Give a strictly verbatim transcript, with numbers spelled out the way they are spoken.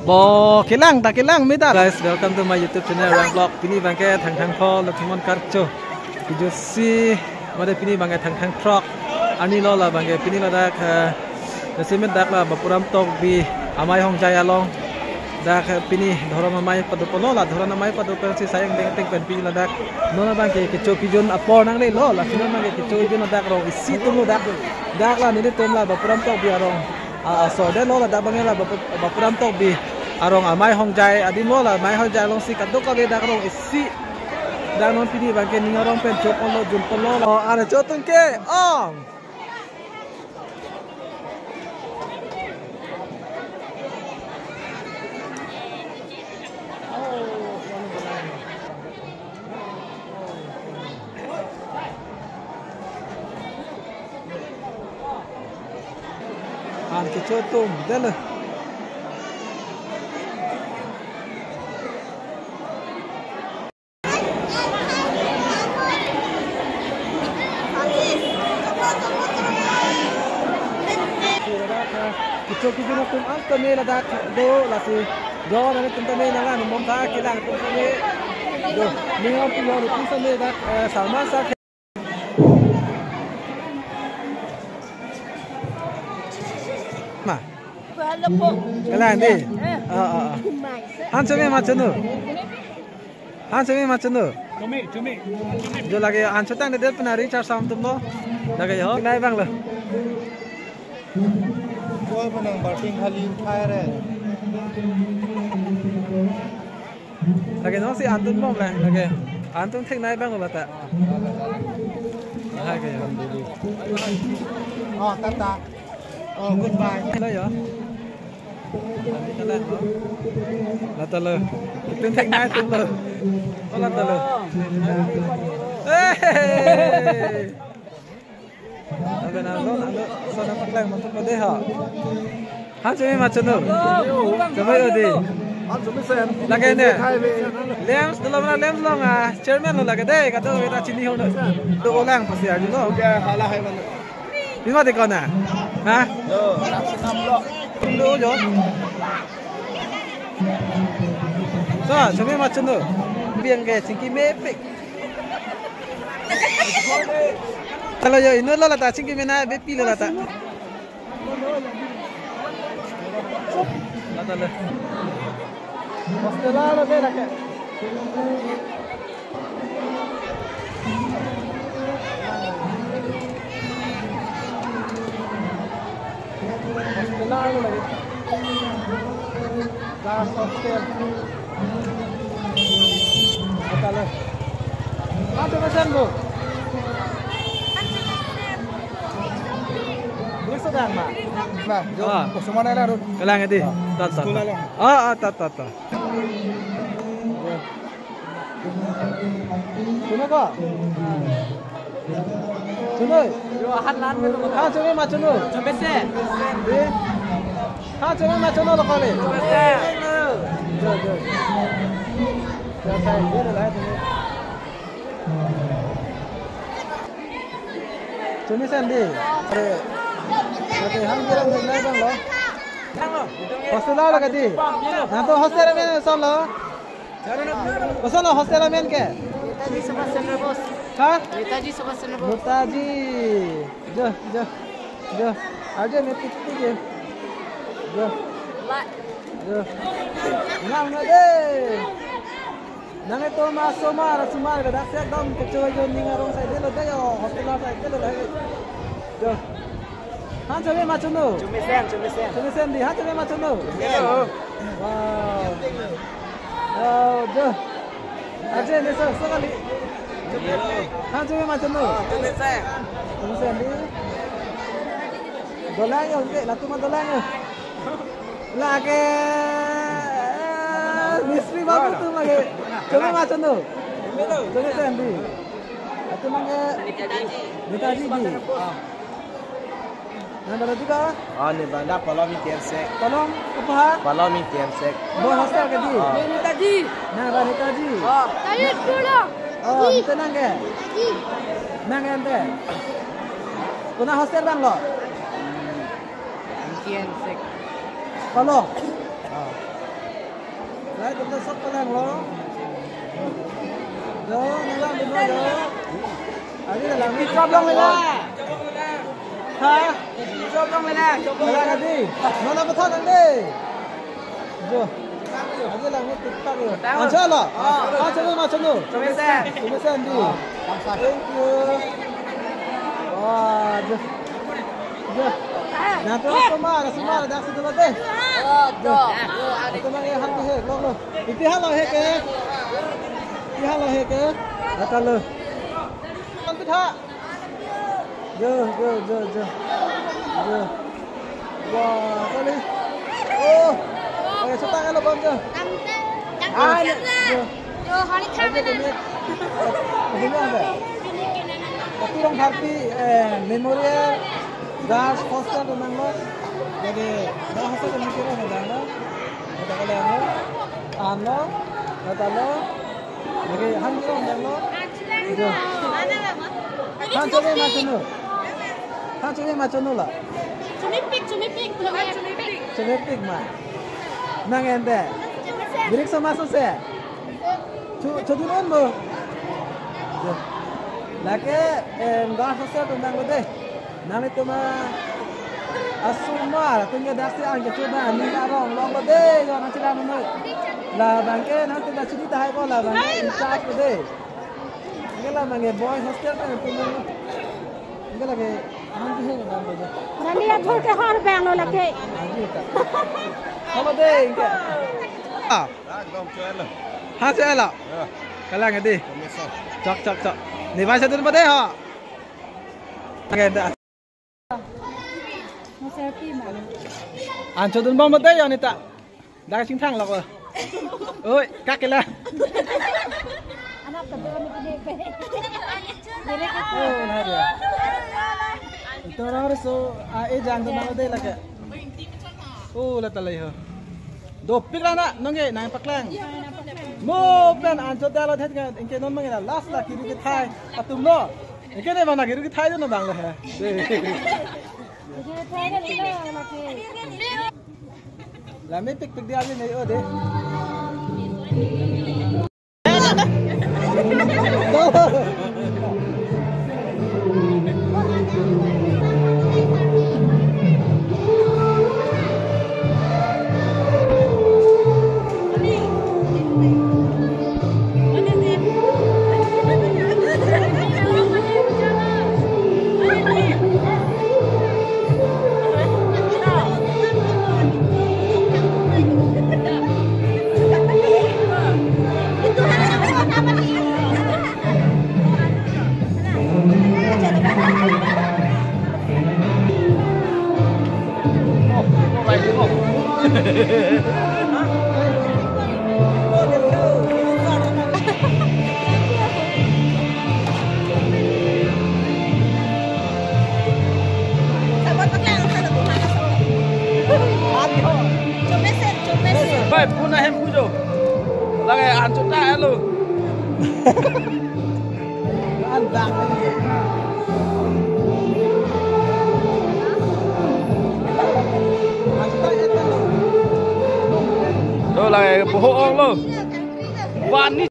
Bo kelang ta kelang mita. Guys, welcome to my YouTube channel, Rang Vlog. Pini abangke Thangthang Pho, Lathimon Karcho. Kijutsi, mate pini abangke Thangthang Throk. Arni lo la abangke pini ladak, eh, Nasemet dak la Bapuram Tokbi Amei Hongjai along. Dak, eh, pini dhorom amei pado pulo la, dhorom amei pado pensi sayang dengting pen pini ladak. Non abangke kecho kejun apor nanglelo, lasi non abangke kecho kejun ladak rong isi atum lo dak. Dak la nelitum la Bapuram Tokbi arong. Ah, ah, so, de lo ladak abangke la Bapu-, Bapuram Tokbi arong Amei Hongjai adim lo la, Amei Hongjai alongsi kadokave dak rong isi. Dak non pini abangke ning arong pen chok olo jun polo. Oh, are cho atum ke ong. An kecho atum, de lo. Kecho kejun atum an tame ladak do, lasi do nangtum tame nanglang mom tha kelang atum tame do. Ning arong pulo atum tame dak, eh, Salman sir. Ma. Kelang dei. Eh. Ah, ah, ah. Han chome ma chonu. Han chome ma chonu. Chome, chome. Jo lake an chotang de puna recharge sam atum lo. Lake yo. Nai abang lo. Koi menang batting khali uthai re. Lake non si an tun bom lang, lake an tun thek nai abang lo ta. Lake yo. Oh, tata. Oh, goodbye. Hello yo. Lata lo. Ipin thek nai atum lo. Oh, lata lo. Hey! Aben ando, ando, sana paklang mantu pade ha. Han chome ma chonu. Chome odi. Lake ne. Lems, dolo mana lems long, ah, chairman lo lake dei, kadokave ta chini ho na. To olang pasi adi lo. Pima de kona? Ha? Tundo jo. So, chome ma chonu. Biang ke chingki mepik. Hello yo, inut lo lata chingki mena bepi lo lata. Lata le. Hostel lo de lake. Hostel lo lake. Gas hostel. Hostel lo. Ada pesan, Bu? Ini sedang, Mak. Nah, jo, ah. Kusuma na larut. Kelang adi. Ah. Tat, tat, sekolah tat. Lah. Ah, ah, tat, tat, tat. Chonu ko? Chonu. Yo, han lan melo. Ha, chome ma chonu. Chome sen. Di. Ha, chome ma chonu lo kali. Chome sen. Jo, jo. Jo, sen, jo, lai, chome. Chome sen di. Are. Ate han kelang thek nai abang lo. Hostel lo lake di. Nangtum hostel amen ason lo. Koson lo hostel amen ke? Netaji Subhash Chandra Bose. Ha? Netaji Subhash Chandra Bose. Netaji. Jo, jo, jo. Arje ne tik tik je. Jo. Lai. Jo. Nang na de. Nangtum asomar, asomar ke dak si ekdom kecho kejun ning arong si de lo de yo, hostel si de lo de. Jo. Han chome ma chonu. Chome sen, chome sen. Chome sen di, han chome ma chonu. Sen. Wow. Wow, jo. Aje ne so, so kali. Han chome ma chonu. Chome sen. Chome sen di. Dolang yo, ke, latum ma dolang yo. Lake, eh, mistri babu atum lake. Chome ma chonu. Chome sen di. Latum lake. Netaji. Netaji di. Nang dolo juga? Oh, ne bang dak Palom Ingti Ensek. Palom, apa ha? Palom Ingti Ensek. Bo hostel ke di? Oh. Netaji. Nang ra Netaji. Oh. Tayo pulang. Oh, Netaji. Nang ke? Netaji. Nang ke ante? Kona hostel abang lo? Palong. Ah. Lai, itum ta sok palanglo. Jo, nanglang dun lo, jo. Adi lang. Pi problem lela? Ha? Pi problem lela? Lang adi. Mana betul nang deh? Jo. Adi lang ni tiktak lo. Tahu. Ancha lo. Oh. Ancha lo, ancha lo. Chomesen. Chomesen di. Thank you. Wah, jo. Jo. Nangtum semar, semar, dak situ lo deh. Oh, jo. Itum nang eh, hang ke, lo, lo. Ipi halo he ke? Ipi halo he ke? Datang lo. Kan kita. Jo, jo, jo, jo. Jo. Wah, kali. Oh. Eh, setak lo, Bang, jo. Ah, jo. Jo, hari kami na. Ini apa? Aturang Bharti, eh, Memorial Girls Hostel atum nanglo. Jadi, nah, hostel atum kira na dana. Ada kali ano. Ano, ada lo. Jadi, han kira nanglo. Itu. Han chobi ma chonu. Han chobi ma chonu la. Chomepik, chomepik, chomepik. Chomepik ma. Nang ente. Birik sama sose. Chu, chu dun on mo. Lake, em, Girls Hostel atum nanglo deh. Nanglitum asomar atum ke daksi an ke chuba ni arong longlo deh, yo nang chira nunu. Labang ke nangtum ta chini tahai ko labang ke in charge ko deh. Ke labang ke boy hostel ke atum nanglo. Ke lake hang ke hang bang ko deh. Rani athor ke hor bang lo lake. Hang ke ta. Halo deh, ke. Ah. Ha, chelo. Ya. Kalang adi. Komisar. Chok, chok, chok. Ne bai sa dun bade ho. Oke, dah. Mau selfie, Mang. Ancho dun bom bade ya nita. Dak sing thang lo ko. Oi, kak kela. Anak kedua ni gede pe. Direct ke. Oh, nah dia. Itu orang so, ah, eh, jangan dun bom bade lake. Oh, la ta lei ho. Dopik la na, nonke, nangpaklang. Mo pen anchot dalo thet kan, anke non mangena last la kiru kethai atum lo. Anke ne mana kiru kethai do na bang lo he. La mepik pik dia ni o de. Bai, puna hem pujo. Lagi anchot ta elo. An bang lagi. Anchot ta elo. Lo lagi boho ong lo. Bani.